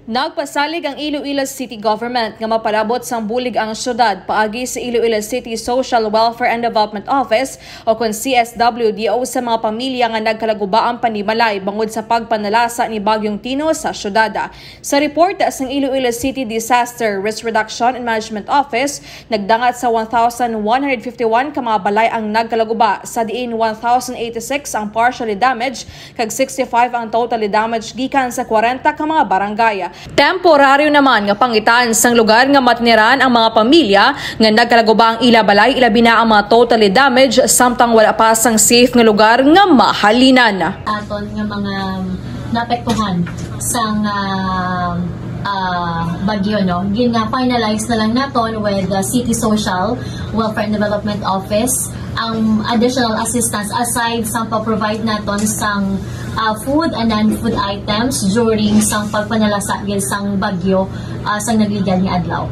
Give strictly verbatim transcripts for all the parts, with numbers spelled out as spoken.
Nagpasalig ang Iloilo City Government nga mapalabot sang bulig ang syudad paagi sa Iloilo City Social Welfare and Development Office o kon C S W D O sa mga pamilya nga nagkalaguba ang panimalay bangod sa pagpanalasa ni Bagyong Tino sa syudad. Sa report sang Iloilo City Disaster Risk Reduction and Management Office, nagdangat sa one thousand one hundred fifty-one ka mga balay ang nagkalaguba, sa diin one thousand eighty-six ang partially damaged kag sixty-five ang totally damaged gikan sa kwarenta ka mga barangay. Temporaryo naman nga pangitaan sang lugar nga matiniran ang mga pamilya nga nagkalaguba ang ila balay, ilabi na ang mga totally damaged, samtang wala pa sang safe nga lugar nga mahalinan. Aton nga mga naapektuhan sang, ah, ah, bagyo, no? Gina-finalize na lang naton with the City Social Welfare and Development Office ang additional assistance aside sa pag-provide naton sang, ah, food and non-food items during sang pagpanalasa gid sang bagyo, ah, sang nagligad nga adlaw.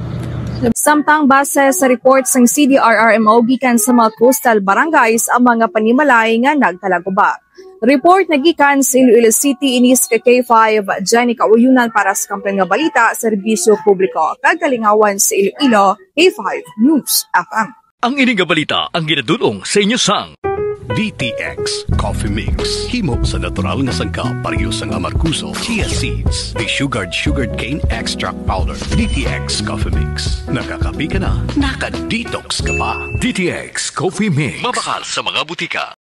Samtang base sa report sang C D R R M O gikan sa mga coastal barangays ang mga panimalay nga nagkalaguba. Report nagikan sa Iloilo City, inis ka K five, Jenny Kauyunan para sa Kampiyon nga Balita, Serbisyo Publiko, kag Kalingawan sa Iloilo, K five News F M. Ang ini nga balita ang ginadul-ong sa inyo sang D T X Coffee Mix. Himo sa natural nga sangkap, pareho sang amargoso, chia seeds, desugared sugarcane extract powder. D T X Coffee Mix. Nakakape ka na, naka-detox ka pa. D T X Coffee Mix. Mabakal sa mga butika.